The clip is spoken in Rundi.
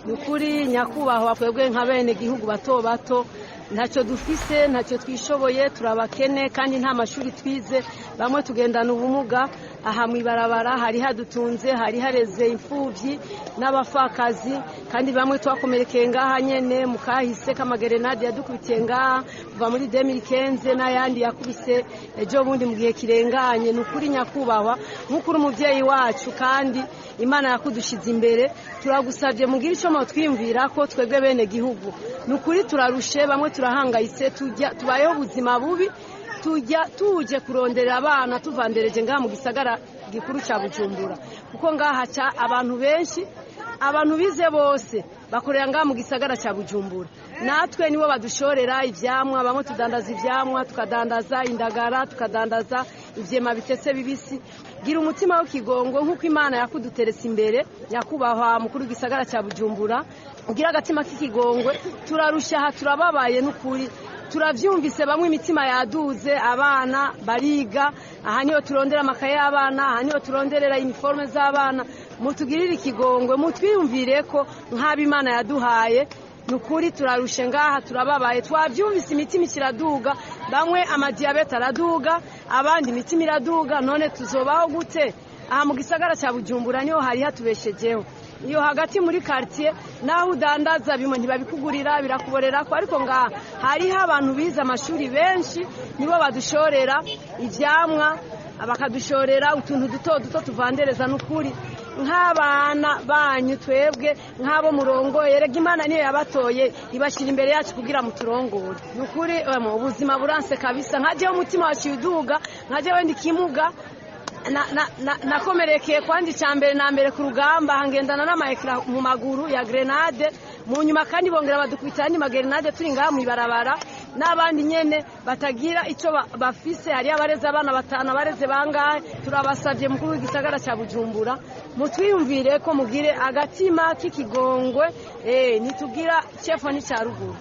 Ni ukuri nyakubahwa, twebwe nka bene gihugu bato bato ntacyo dufise, ntacyo twishoboye, turabakene kandi nta mashuri twize, bamwe tugendana ubumuga. Aha mu ibarabara hari hadutunze, hari hareze imfubyi n'abapfakazi, kandi bamwe twakomerekeye ngaha nyene mu kahise k'amagerenade yadukubitiye ngaha kuva muri 2015 n'ayandi yakubise ejo bundi mu gihe kirenganye. Ni ukuri nyakubahwa, nk'ukuri umuvyeyi wacu kandi Imana yakudushize imbere, turagusabye mugire ico mwotwiyumvira ko twebwe bene gihugu. Ni ukuri turarushe, bamwe turahangayitse, tujya tubayeho ubuzima bubi, tujya tuje kuronderera abana tuvandereje ngaha mu gisagara gikuru cya Bujumbura, kuko ngaha ca abantu benshi, abantu bize bose bakorera ngaha mu gisagara cya Bujumbura. Natwe nibo badushorera ivyamwa, bamwe tudandaza ivyamwa, tukadandaza indagara, tukadandaza ivyema bitetse bibisi. Gira umutima w'ikigongo nk'uko Imana yakuduteretse imbere, nyakubahwa mukuru w'igisagara cya Bujumbura, ugira agatima k'ikigongwe. Turarusha aha, turababaye n'ukuri, turavyumvise, bamwe imitima yaduze. Abana bariga aha, niyo turondera amakaye y'abana aha, niyo turonderera iniforme z'abana. Mutugirire ikigongwe, mutwiyumvire ko nk'abo Imana yaduhaye. Ni ukuri turarushe ngaha, turababaye, twabyumvise, imitima ikiraduga, bamwe amadiyabete araduga, abandi imitima iraduga. None tuzobaho gute? Aha mu gisagara cya Bujumbura niho hari hatubeshejeho. Iyo hagati muri quartier naho udandaza bimwe ntibabikugurira, birakuborera ko, ariko ngaha hariho abantu bize amashuri benshi, nibo badushorera ivyamwa, bakadushorera utuntu duto duto tuvandereza. N'ukuri nk'abana banyu twebwe, nk'abo murongoye, erega Imana niyo yabatoye ibashyira imbere yacu kugira muturongore. Ni ukuri ubuzima buranse kabisa, nka jewe umutima waciye uduga, nka jewe ndi kimuga, nakomerekeye kwandi cya mbere na mbere ku rugamba, ngendana n'amayekara mu maguru ya grenade, mu nyuma kandi bongera badukubita ayandi magerenade turi ngaha mu ibarabara, n'abandi nyene batagira icyo bafise. Hariyo abareze abana batanu, abareze bangahe. Turabasabye mukuru w'igisagara cya Bujumbura, mutwiyumvire ko mugire agatima k'ikigongwe, ntitugira chefo n'icya ruguru.